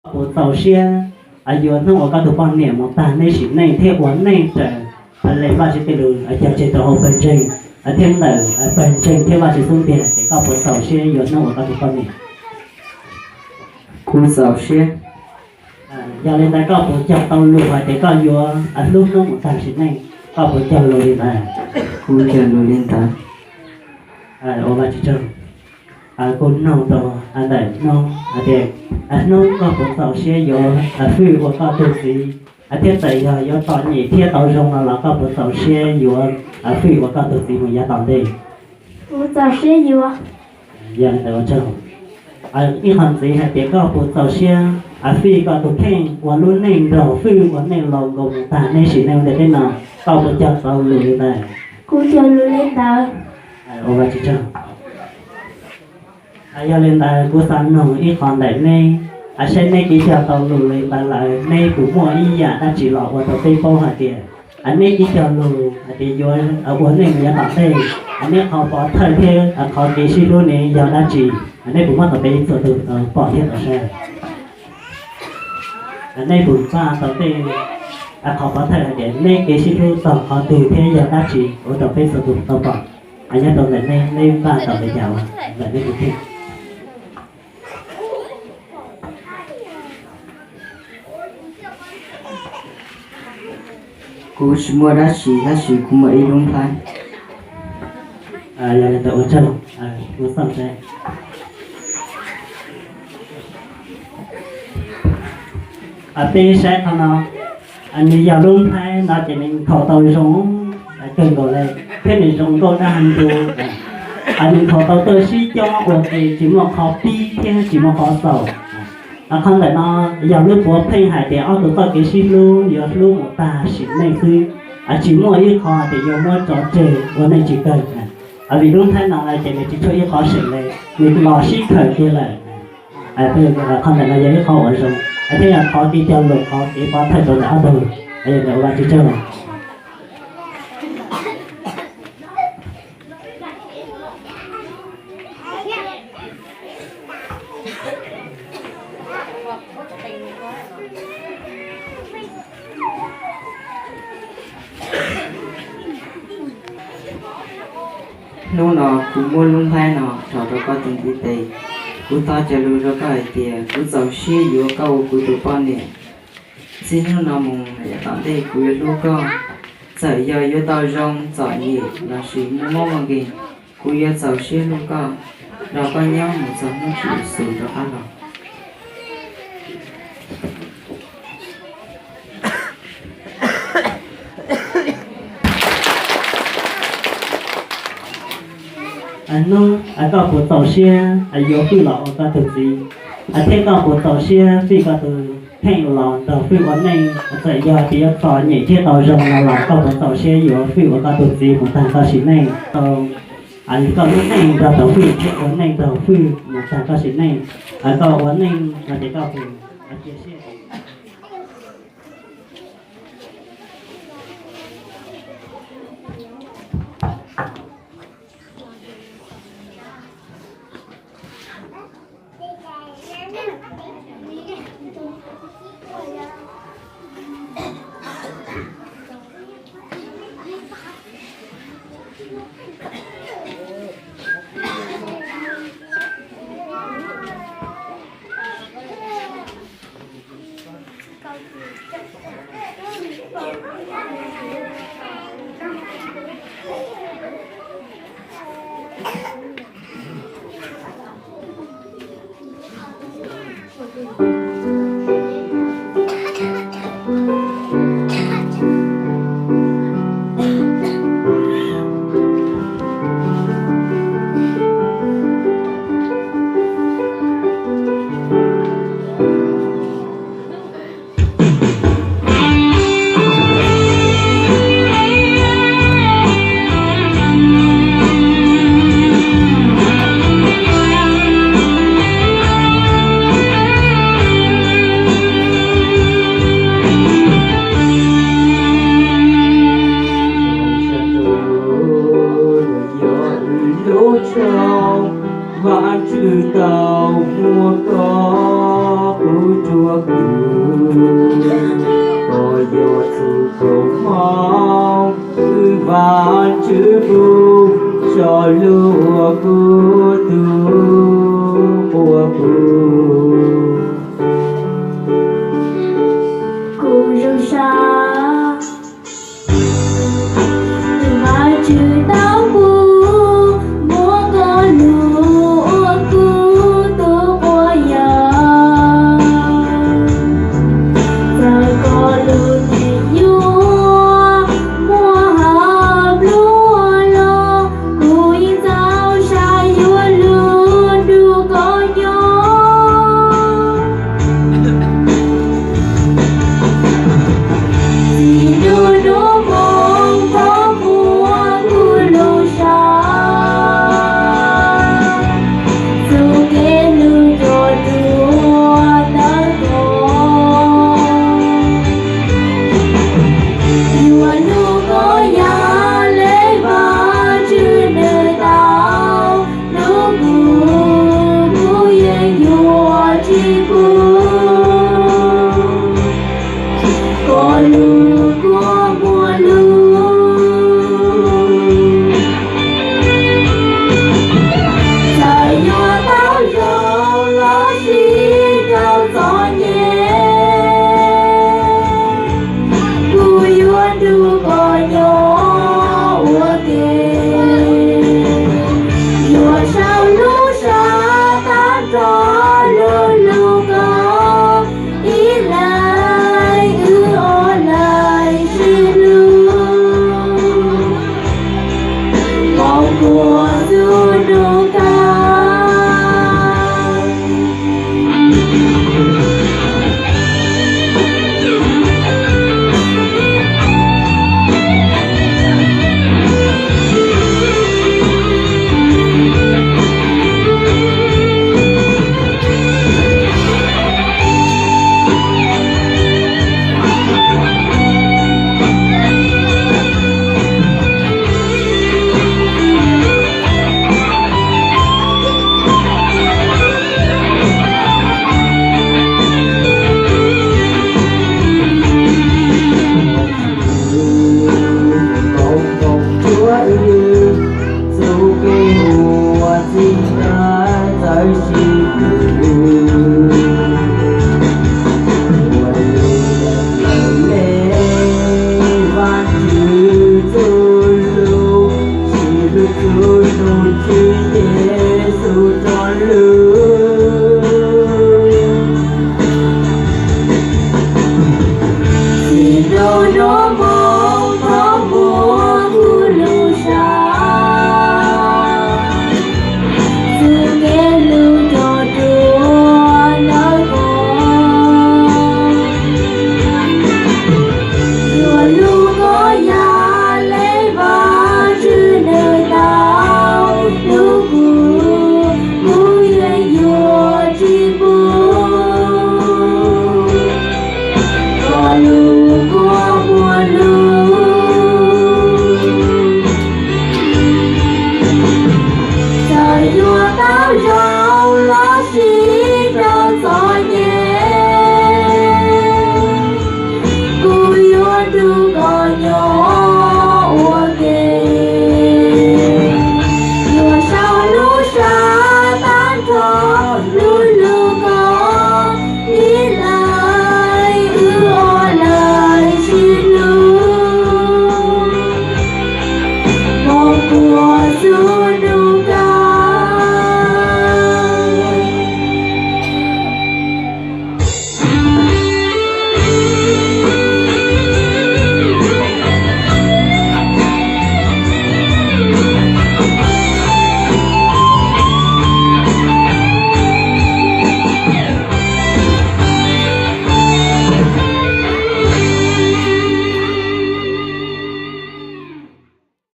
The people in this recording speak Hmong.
Koj puas txaus siab yuav hnub uas koj tus poj niam mus tag neb sim neej thiab ua neej raws li Vajtswv tej lus cog tseg rau hauv pawg ntseeg thiab ntawm pawg ntseeg thiab Vajtswv xub ntiag, ces koj puas txaus siab yuav hnub uas koj tus poj niam? Kuv txaus siab. Yog li ntawd koj puas cog tau lus hais tias koj yuav hlub hnub mus tag sim neej? Koj puas cog lus li ntawd? Kuv cog lus li ntawd. Ua Vajtswv tsaug. Kuv nug rau ntawm Hnub hais tias, Hnub, koj puas txaus siab yuav Fwj ua koj tus txiv, thiab txawm yog yuav txom nyem thiab tau zoo no los koj puas txaus siab yuav Fwj ua koj tus txiv mus yav tom ntej? Kuv txaus siab yuav. Yog li ntawd ua tsaug. Ib qho ntxiv hais tias koj puas txaus siab Fwj koj tus kheej ua lub neej nrog Fwj ua neej laus nkaus mus tag neb sim neej ua ntej teb no? Koj puas cog tau lus li ntawd? Kuv cog lus li ntawd. Ua Vajtswv tsaug. Yog li ntawd kuv xav nug ib qho ntawm neb, saib neb twb cog tau lus li ntawd lawm neb puas muaj ib yam dab tsi los ua rau peb paub hais tias neb twb cog lus hais tias yuav ua neej mus yav tom ntej, neb qhov pov thawj thiab qhov kev sib hlub ne yog dab tsi? Neb puas muab tau peb txhua tus tau pom thiab tau saib? Neb puas npaj tau tej qhov pov thawj hais tias neb kev sib hlub txog qhov twg thiab yog dab tsi ua rau peb txhua tus tau pom? Nyob rau ntawm neb, neb npaj tau li cas ntawm neb tus kheej? Kuv tsis muaj dab tsi tab sis kuv muaj ib lub nplhaib. Yog li ntawd ua tsaug, kuv xauj saib. Peb saib qhov no, nws yog lub nplhaib no ces nws nkhaus tau zoo kawg nkaus li, thiab nws zoo nkauj dab ntub. Nws nkhaus tau tuaj sib coob ua ke tsis muaj qhov pib thiab tsis muaj qhov xaus. Qhov ntawm no yog lub puav pheej hais tias ob tug txoj kev sib hlub yuav hlub mus tag sim neej xwb, tsis muaj ib qho tias yuav muab tso tseg ua neej tsis kawg. Vim lub nplhaib no ces nws tsis tshuav ib qho seem li, nws los sib khawm kiag lawm. Qhov ntawm no yog ib qho uas zoo, thiab yog qhov kev cog lus, qhov kev pov thawj rau ntawm ob tug, yog ntawm ua Vajtswv tsaug. Hnub no kuv muab lub nplhaib no tso rau koj tus ntiv tes. Kuv thov cog lus rau koj hais tias kuv txaus siab yuav koj ua kuv tus poj niam. Txij hnub no mus yav tom ntej kuv yuav hlub koj. Txawm yog yuav tau zoo txom nyem lossis muaj mob muaj nkeeg, kuv yuav txaus siab hlub koj, nrog koj nyob mus txog hnub tsis xus rov qab los. Hnub, koj puas txaus siab yuav Fwj los ua koj tus txiv? Thiab koj puas txaus siab Fwj koj tus kheej los nrog Fwj ua neej, txawm yog tias yuav txom nyem thiab tau zoo no los koj puas txaus siab yuav Fwj ua koj tus txiv mus tag koj sim neej, tau koj lub neej nrog rau Fwj thiab ua neej nrog Fwj mus tag koj sim neej? Koj ua neej no ces koj puas cia siab? Tswv pub tso lub kuv